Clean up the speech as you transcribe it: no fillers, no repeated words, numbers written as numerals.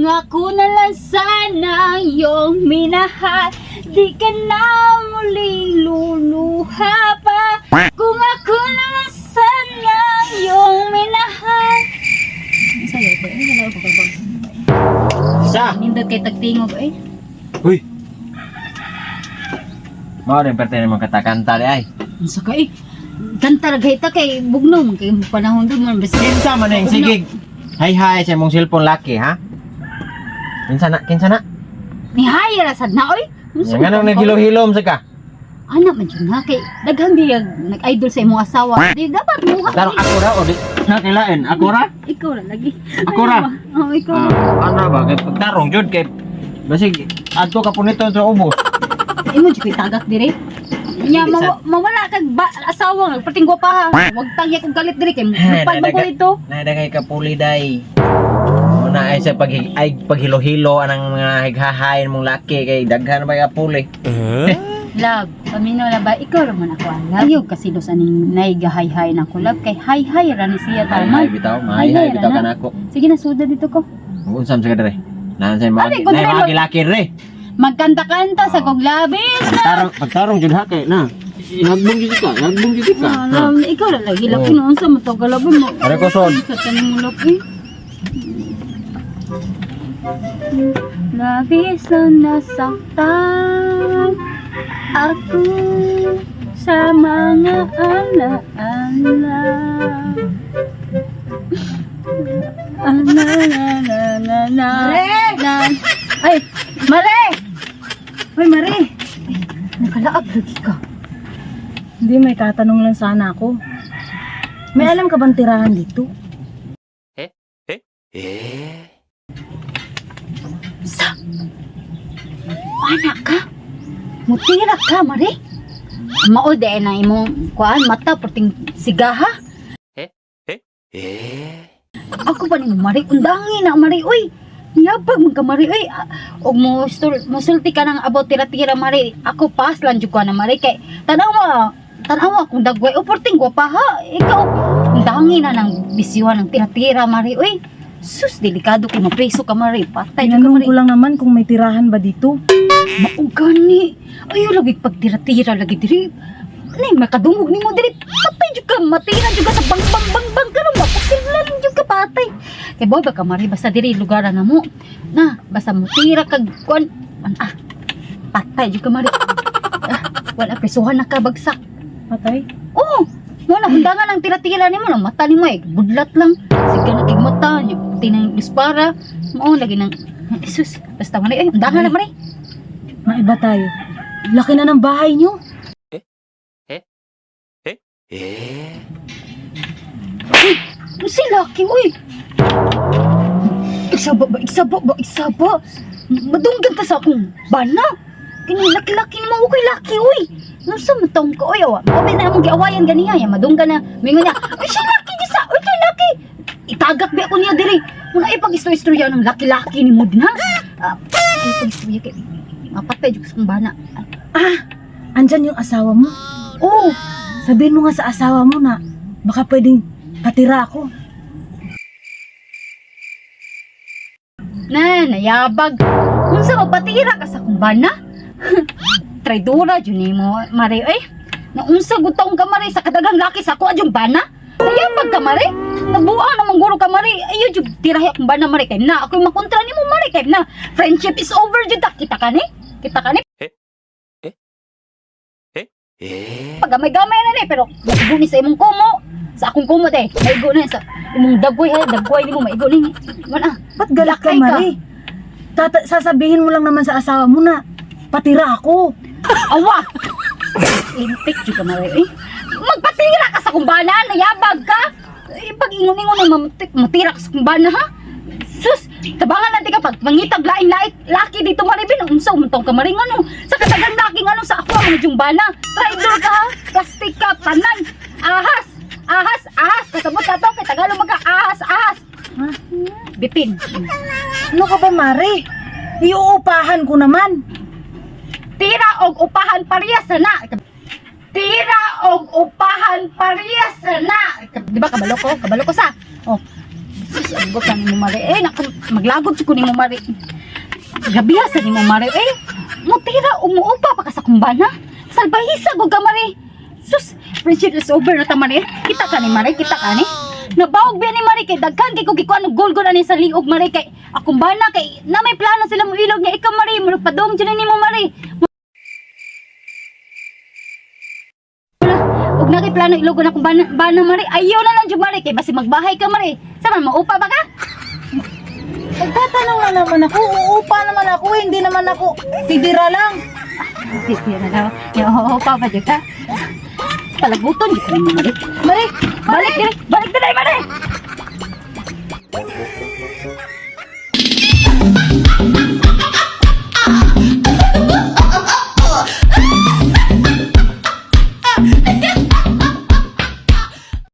Kung ako na lang sana ang iyong minahal, di ka na muling luluha pa. Kung ako na lang sana ang iyong minahal. Sa'yo ito, eh, wala ko ba? Sa! Nindot kay tagtingog, eh. Uy! Mao rin perte naman katakanta di ay. Unsa ka, eh. Kanta ra gayta kay bugno man kay panahon doon man basta. Kinsa man ang sigig. Hay hay sa imong cellphone laki ha. Kinsa na? Kinsa na? Ni hay ra sad na oy. Unsa Nga nang man ka? naghilo-hilom sa ka. Ana man jud na kay daghan biyag nag-idol sa imong asawa. Di dapat mo ka. Tarong ako ra o di na kilain. Ako ra? Ikaw ra lagi. Ako ra? Oh, ikaw ra. Ah, ano ba kay pagtarong jud kay basig adto ka punito sa ubos. Imo jud ko'y tagak dire. Nya Dili, mawala kag ba, asawa nga perting gwapa ha. Wag tangya kog galit dire kay lupad ba ko dito. Nadagay ka puli day. Una ay sa pag ay paghilo-hilo anang mga highahay mong laki kay daghan ba ka puli. Love, paminaw la ba ikaw ra man ako ang love. Ayaw kasi dos aning naigahayhay na ko love kay hay-hay ra ni siya Hay taman. hay bitaw, hay hay bitaw kanako. Sige na suda dito ko. Unsam sa ka dire. Naan sa mga Abi, kung nay dire mga laki re. Magkanta-kanta sa kog labis. Pagtarong pagtarong jud ha kay na. Nagbong jud ka, nagbong jud ka. Ah, love, ikaw ra lagi laki Oh. noon sa matog ka love mo. Are ko son. Sa tanan mo love eh. Labis na nasaktan ako sa mga alaala. Ah, na, na, na, na, na, Mare! na. Ay, Mare! Hoy, Mare! Nakalaab lagi ka. Hindi, may tatanong lang sana ako. May alam ka bang tirahan dito? Sa! Anak ka? Mutira ka, Mare? Mao di na imong kuan mata perting sigaha. Ako pa nimo Mare, undangi na Mare oy. Yabag man ka Mare oy. Ah, Og mo musulti ka nang about tira-tira Mare. Ako pas lang jud ko na Mare kay tanawa tanawa kung dagway o perting gwapa ha. Ikaw undangi na nang bisyuhan ng tira-tira Mare oy. Sus, delikado kay mapreso ka Mare. Patay jud ka Tinanong Mare. ko lang naman kung may tirahan ba dito. Maugani. Ayaw lagi pagtira-tira lagi diri. Nay, makadungog nimo diri. Patay jud ka, matira jud ka sa bang bang bang bang karon mapasillan jud ka patay. Kay boy baka mari basta diri lugar na mo. Na, basta mutira kag kuan an ah. Patay jud ka mari. Ah, wala presuhan na ka bagsak. Patay? Oh, wala undangan ang tira-tira nimo na mata nimo eh budlat lang. Sige na kig mata, puti nang dispara. Mao lagi nang Jesus, basta mari ay undangan na mari. Maiba tayo. Laki na ng bahay niyo. Si Lucky, uy! Isaba ba? Isaba ba? Isaba? Madunggan ta sa akong bana. Kini laki-laki ni mo, okay laki, uy! Nasa matong ka, uy, awa. Obi na among giawayan ganiya, ya madunggan na. Mingon niya, uy, si Lucky, di sa, uy, si Lucky! Itagak ba ako niya diri? Muna ay pag-istorya ng laki-laki ni mo din, ha? Ah, ay pag-istorya kay mapatay jud sa akong bana. Andyan yung asawa mo. Oh, Sabihin mo nga sa asawa mo na baka pwedeng patira ako. Na, nayabag. Unsa magpatira ka sa akong bana? Traidora jud nimo, Mare eh. Naunsa gud taong ka Mare sa kadaghang laki sa ako adyong bana? Nayabag ka Mare. Nagbuang naman guro ka Mare. Ayo jud tirahi akong bana Mare kay na ako'y makontra nimo Mare kay na. Friendship is over jud ta. Kita ka ni? Kita ka ni? Pagamay-gamay na ni pero maigo ni sa imong kumo. Sa akong kumo te, maigo na sa imong dagway ha, dagway nimo maigo ni. Wala. Ba't galit ka, Lakay ka. Mare? Sasabihin mo lang naman sa asawa mo na patira ako. Awa! Lintik jud ka Mare eh. Magpatira ka sa kumbana, nayabag ka. Eh, pag ingon-ingon na matira ka sa kumbana ha. Sus, tabangan natin ka pag mangitag laing laik laki dito Maribin, unsa umuntong ka Mare ngano? Sa katagang laki ngano sa ako ang mga bana. Traidor ka ha, plastic ka tanan. Ahas, ahas, ahas kasabot ka to kay Tagalog magka ahas, ahas. Ha? Bitin. Ano ka ba, Mare? Iuupahan ko naman. Tira og upahan parehas na. Tira og upahan parehas na. Di ba kabalo ko? Kabalo ko sa. Oh. Sus, ang ka nimo, Mare. Eh, naku, maglagod si ko nimo, Mare. Gabiha sa nimo, Mare. Eh, mutira, umuupa pa ka sa kumbana. Salbahisa gud ka, Mare. Sus, friendship is over na ta, Mare. Kita ka ni Mare, kita ka ni. Nabawog biya ni Mare kay daghan kay kog gikuan og golgol ani sa liog, Mare, kay akong bana kay na may plano sila mo ilog niya ikaw, Mare, mo padong dyan nimo, Mare. Ug na kay plano ilogon akong bana, bana, Mare. Ayaw na lang jud, Mare, kay basi magbahay ka, Mare. Sa man maupa ba ka? Nagtatanong na naman ako, uupa naman ako, eh, hindi naman ako titira lang. Titira daw. Yo, pa ba jud ka? Palaguton jud ka nimo, Mare. Mare, Balik dire, balik dire, Mare.